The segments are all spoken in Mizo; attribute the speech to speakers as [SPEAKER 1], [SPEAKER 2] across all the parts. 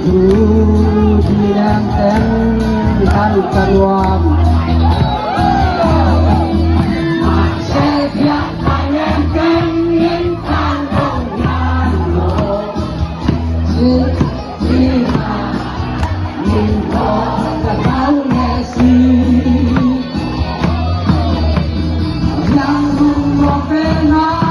[SPEAKER 1] thu leng ten an ka nuam. Mahse piah thai leng ten in tan ko hian maw si si na min thaw ka hlau le si. Yang lung lawm ve nan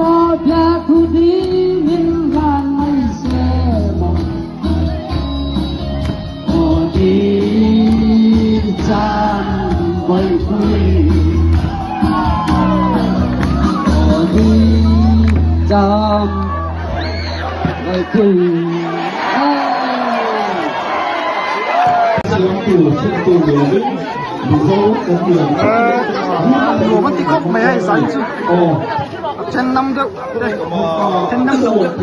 [SPEAKER 1] maw ya thu ding hlang mai se maw.
[SPEAKER 2] Nuam an ti khawp mai a hei zai chu a then nam deuh te then nam lo deuh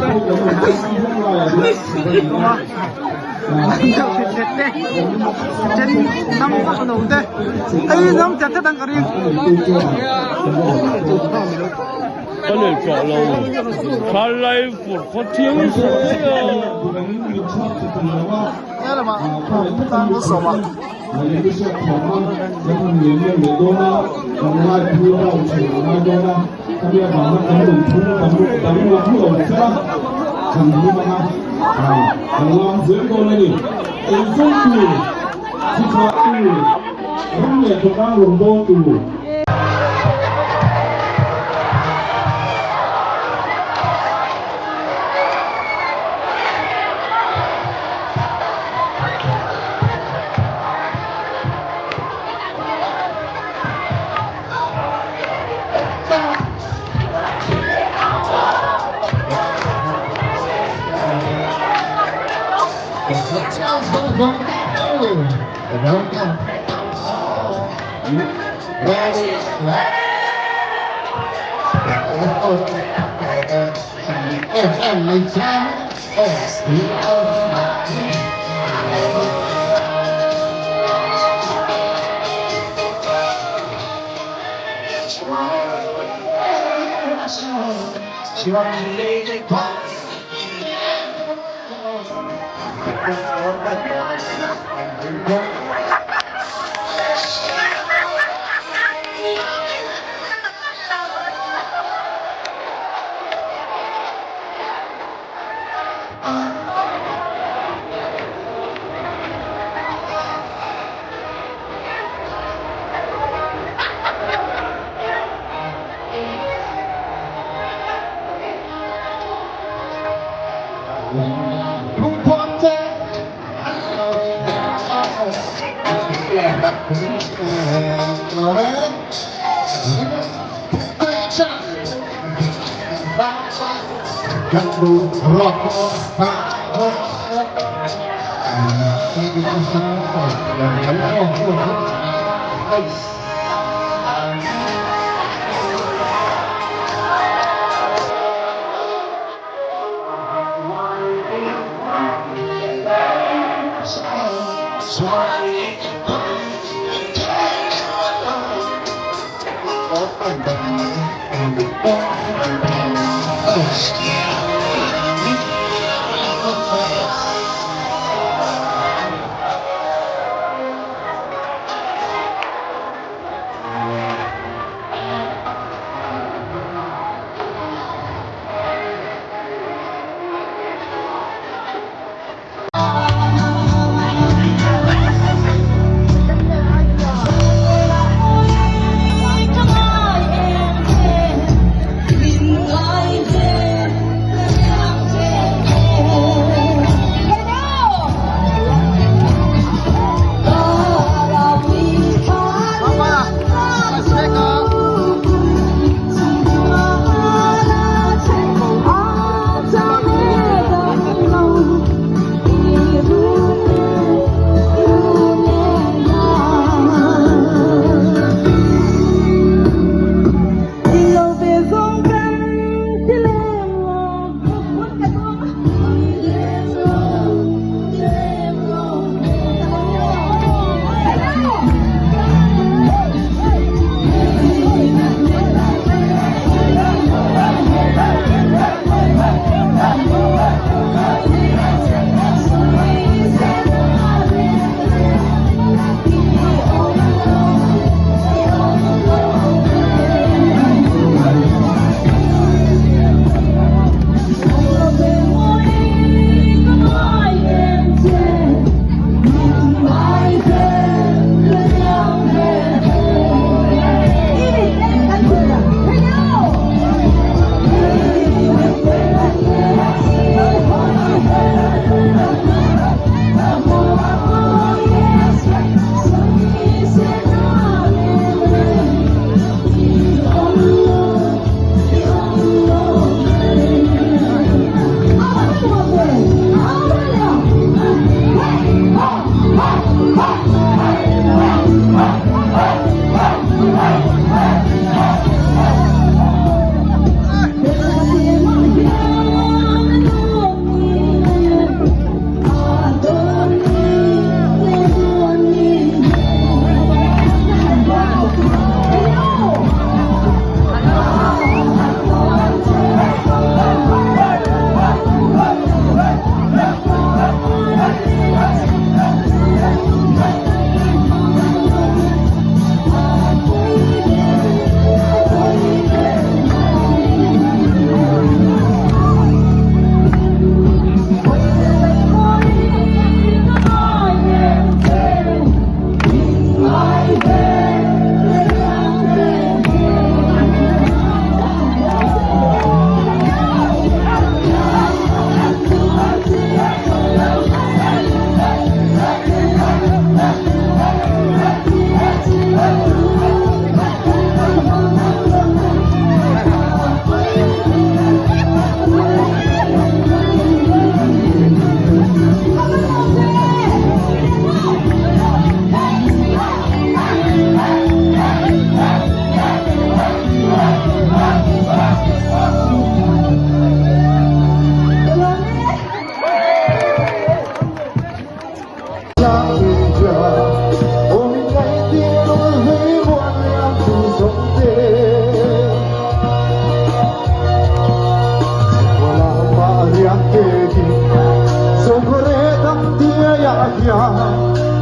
[SPEAKER 2] te awm a nam deuh thet thet te then nam vak lo te hei nam thet thet ang ka ring.
[SPEAKER 3] Ka nei tawh lo thalai fur khaw thiang
[SPEAKER 2] sia.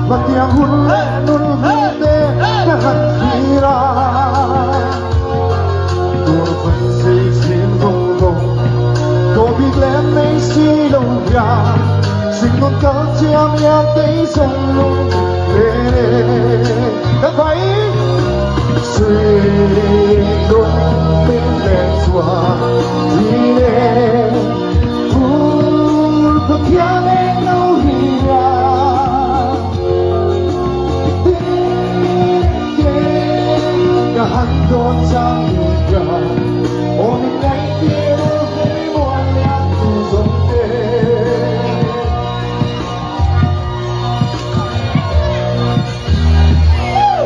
[SPEAKER 1] Hmatiang hun leh nun hlui te ka han thlir a. Tur hman sei chhin vawng vawng tawh bik lem nei si lo hian Hringnun kal chiam hian kei zawng lung len e ka vai Hringnun min len chuan thin e Fur Pathian eng lo hria Engtin ka han dawn chang bik a Aw min ngaihtir hei muan lian tu zawng te.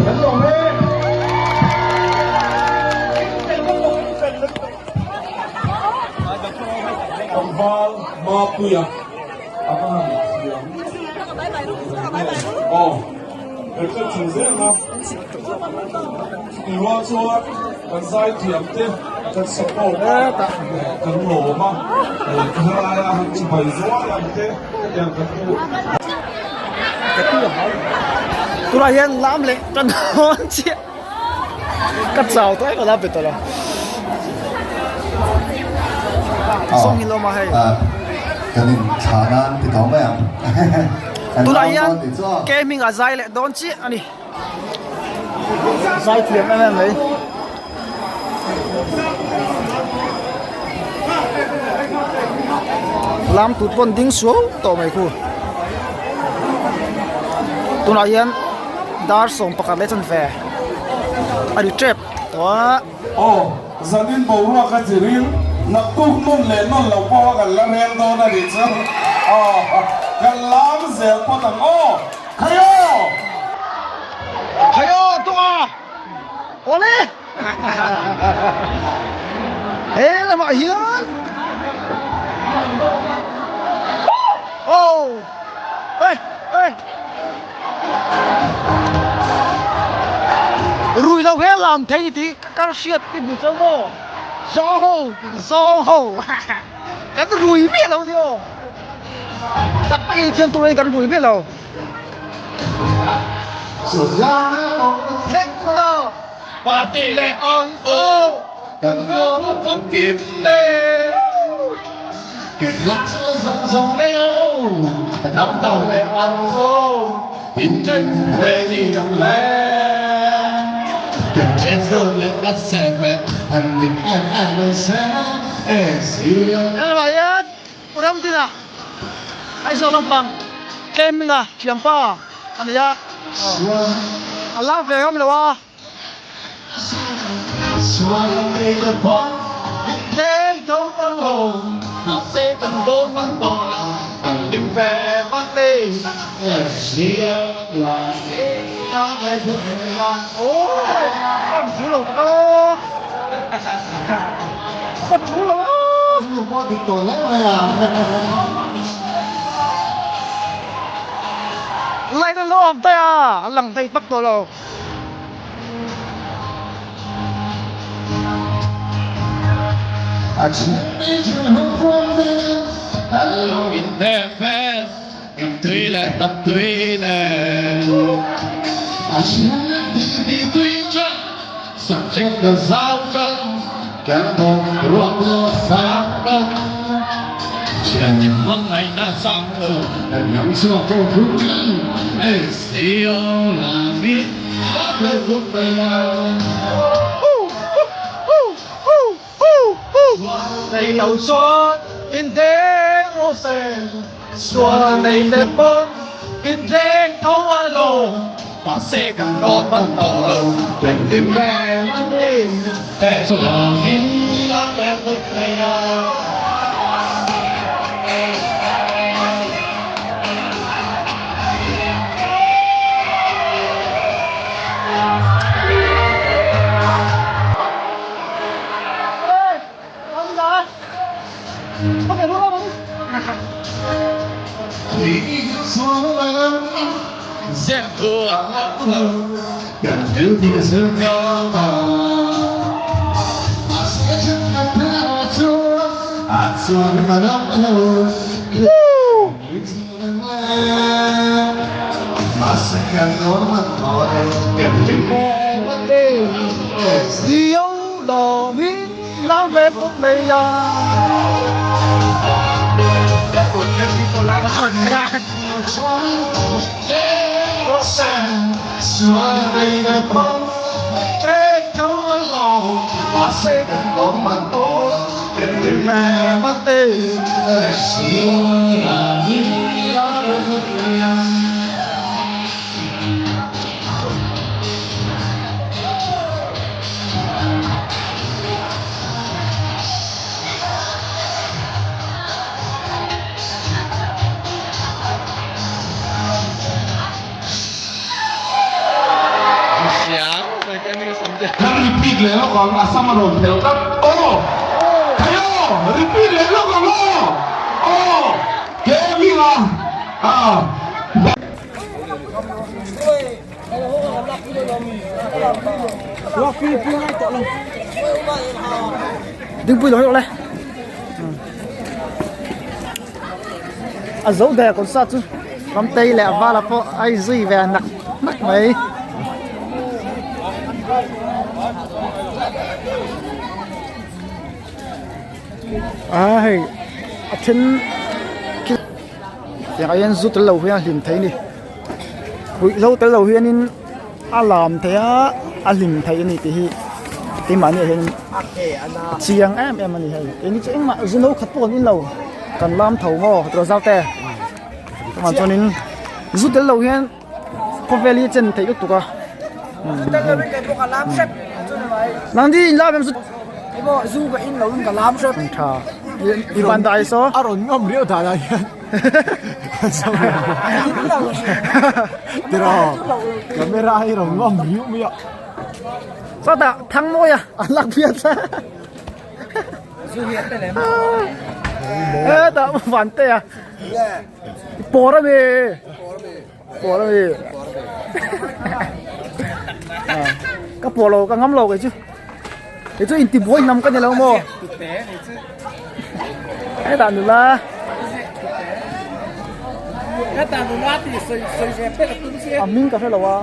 [SPEAKER 1] Kan lawm e.
[SPEAKER 4] Tlangval Mapuia a va han thiam aw kan hre chho zel a, chutih rual chuan kan zaithiam te kan support a kan lawm a, helaia han chibai zuai ang te hetiang kan hmuh.
[SPEAKER 2] Tunah hian lam leh tan dawn chiah. Ka chau tawh em ala be tawh lo. Song hi lawm a hei.
[SPEAKER 5] Kan in thla nan ti tawh mai ang.
[SPEAKER 2] Tunah hian ke hming a zai leh dawn chiah a ni. Zai thiam em em mai. Lam tut pawn ding suau tawh mai khu. Tunah hian dar 11 leh chanve a ri tep tawh a.
[SPEAKER 4] Aw, zanin boruak a zirin naktuk nun leh nun lo pawh a kan la rel dawn a nih chu. Aw, kan lam zel phawt ang aw. Khayaw!
[SPEAKER 2] Khayaw tua! Awle! He lamah hian Oh! Hey! Hey! Rui lo he lam thei tih ka hriat i hmu chauh maw? Zawng ho! Zawng ho! Kan rui miah lo ni aw! Tak takin thiam turin kan rui miah lo. Ramdina Aizawl lampang Tlemna thiampa a nei a, a la ve ngam lo a. Ka thu lo a. Light an lo off daih a, a lang thei tak tawh lo.
[SPEAKER 4] Kan repeat leh lawk ang, a sam a rawn phelh tlat. Aw! Thei aw! Repeat leh lawk ang aw! Aw! Kevin a! Ah!
[SPEAKER 2] Dingpui lo le. A zo der kawt sa chu Ramtei leh Vala pawh a inzui ve nak nak mai. A hei a then khi tiang ah hian zu tel lo hian a hlim thei a ni ruihhlo tel lo hianin a lam thei a a hlim thei a ni tih hi keimahni ah hian a chiang em em a ni hei keini chu engmah zu no khat pawh kan in lo kan lam tho maw tawlh te chuvang chuanin zu tel lo hian khawvel hi a chen theih lutuk a nangni in lam em zu
[SPEAKER 6] zu ka in lo in ka lam hrep
[SPEAKER 2] tha i van dai saw
[SPEAKER 6] a rawn ngam riau dan ah hian tiraw camera hi rawn ngam riau mai a
[SPEAKER 2] sawtah thangmawi a an lak phiat hetah van te a pawr a mi pawr a mi ka pawh lo ka ngam lo kei chu kei chu intibuai hnam ka ni lo maw hetah nula a hming ka hre lo a.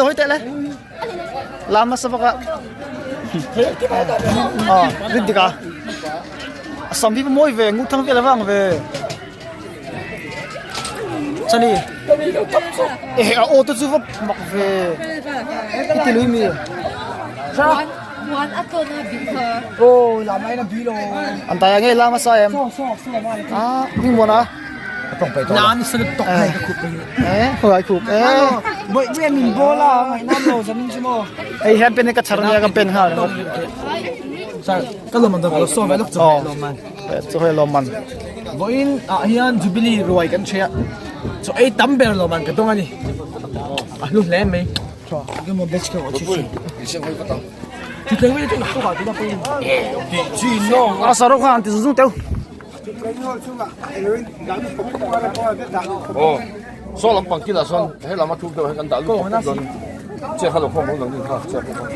[SPEAKER 2] Hoi teh le lam nasa bawk a aw rin dik a a sam hi mawi ve ngut thang vel a vang ve chani eh a aw te chu va mak ve i ti lui mi an tai a nge lam a sa em ah hming muan a hei hian pen hi ka chhar ania ka pen nghal ringawt chu hei lawmman
[SPEAKER 6] vawiin ah hian jubilee ruai kan hria chaw ei tam ber lawmman ka dawng a ni a hlu hle mai
[SPEAKER 2] a saruk kha an ti zung zung teuh.
[SPEAKER 3] Saw lampang kilah sawn he lama thuk deuh hi kan dah lut pawp pawp dawn chiah kha lo khawm lo ni kha chiah pawp pawp.